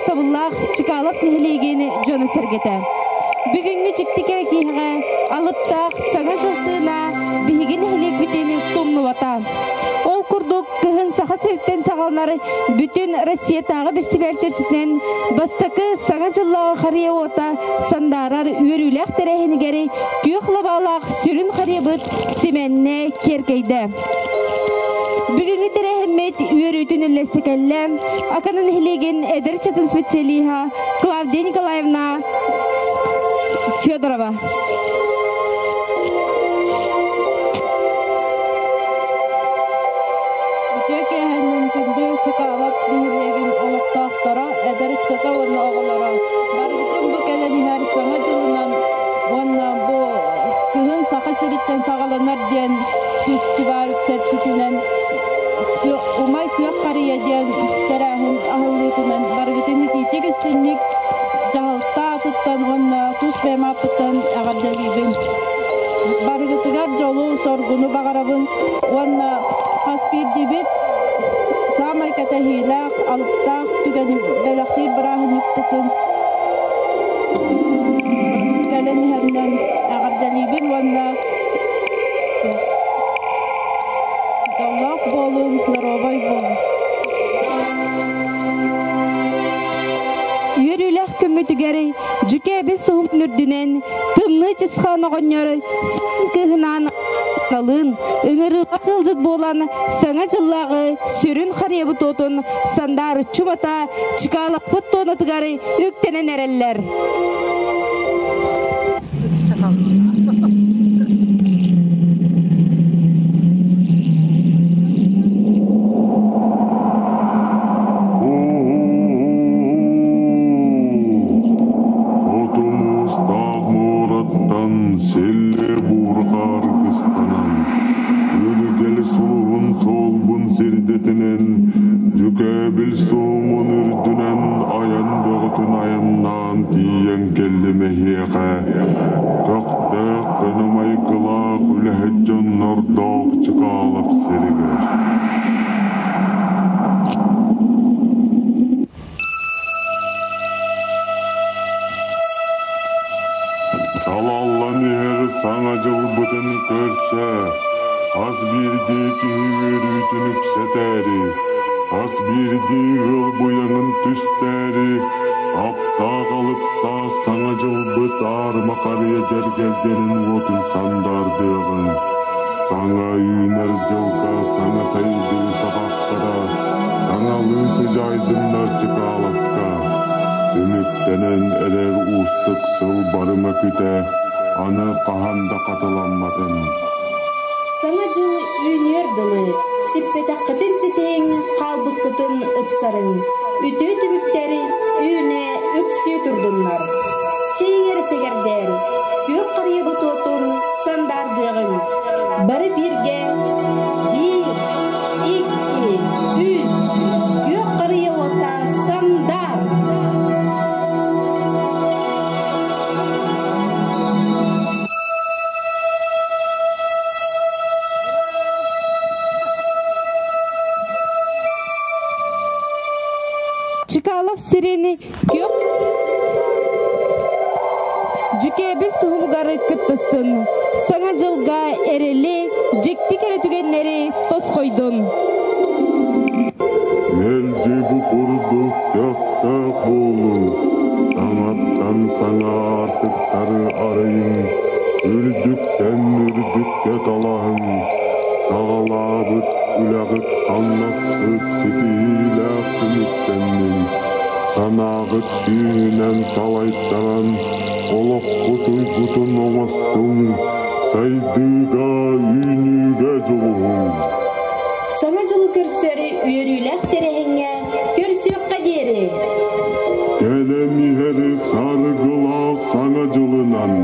Убаастабыллаах Чкалов нэһилиэгин дьоно-сэргэтэ! Бүгүҥҥү дьикти кэрэ киэһэҕэ алыптаах Саҥа дьыл тыына биһиги нэһилиэкпитин тумнубата. Ол курдук, кыһын Саха сириттэн саҕаланар бүтүн Россиятааҕы бэстибээл чэрчитинэн бастакы Саҥа дьыллааҕы харыйа уота сандаарар үөрүүлээх тэрээһинигэр күөх лабаалаах сүрүн харыйабыт симэннэ киэркэйдэ. Бүгүҥҥү тэрээһиммит үөрүүтүн үллэстэ кэллэ Акана нэһилиэгин эдэр ыччатын специалиһа Клавдия Николаевна Федорова. Үтүө киэһэннэн күндү Чыкаалап нэһилиэгин олохтоохторо, эдэр ыччата уонна оҕолоро барыгытын бу кэлэн иһэр Саҥа дьылынан уонна бу кыһын Саха сириттэн саҕаланар диэн фестиваль чэрчитинэн Умай күөх харыйа диэн тэрээһин аһыллыытынан барыгытын итиитик истинник дьаһалта аатыттан уонна тус бэйэм ааппыттан эҕэрдэлиибин. Барыгытыгар дьолу, соргуну баҕарабын уонна хас биирдиибит саамай кэтэһиилээх, алыптаах түгэни бэлэхтиир бырааһынньыкпытын кэлэн иһэринэн эҕэрдэлиибин уонна дьоллоох буолуҥ, доруобай буолуҥ. Үөрүүлээх күммүтүгэр дьүкээбил суһумун үрдүнэн тымныы чысхаан оҕонньор кыыһынаан талыын ыҥырыылаах ыалдьыт буолан Саҥа дьыллааҕы сүрүн харыйабыт уотун сандаарыччы бата Чкаловпыт туонатыгар үктэнэн эрэллэр. Хотумустаах муораттан сэллэ буурҕа аргыстанан, Үргэл сулуһун суолбун сирдэтинэн, Дьүкээбил суһумун үрдүнэн айан бөҕөтүн айаннаан тиийэн кэллим эһиэхэ, көхтөөх көнө майгылаах үлэһит дьоннордоох Чыкаалап сиригэр. Салаллан иһэр Саҥа дьылбытын көрсө, хас биирдии киһи үөрүүтүн үксэтээри, хас биирдии ыал быйаҥын түстээри, аптаах-алыптаах Саҥа дьылбыт аарыма харыйа дьэргэлгэнин уотун сандаардыаҕыҥ. Саҥа үүнэр дьылга саҥа сайдыы саҕахтара, саҥалыы сыдьаайдыннар Чкаловка. Түмүктэнэн эрэр уустук сыл барыма күтэ, аны хаһан да хатыламматын. Саҥа дьыл үүнүөр дылы сиппэтэххитин ситиһиҥ, хаалбыккытын ыпсарыҥ. Үтүө түмүктэр үүнэ үксүү турдуннар. Чэйиҥ сэгэрдээн, күөх харыйабыт уотун сандаардыаҕыҥ. Бары бииргэ биир, икки, үс, күөх харыйа уота сандаар! Чкалов сирин күөх Дьүкээбил суһумугар кыттыстын, Саҥа дьылга эрэли, дьикти кэрэ түгэннэри тосхойдун. Мэлдьи бу курдук көхтөөх буолуҥ, саҥаттан саҥа аартыктары арыйыҥ, үрдүктэн үрдүккэ талаһыҥ, саҕалаабыт үлэҕит-хамнаскыт ситиһиилээх түмүктэннин, санааҕыт күүһүнэн салайтаран, олоххут уйгутун оҥостуҥ, сайдыыга, үүнүүгэ дьулуһуҥ. Саҥа дьылы көрсөр үөрүүлээх тэрээһиҥҥэ көрсүөххэ диэри! Кэлэн иһэри саргылаах Саҥа дьылынан!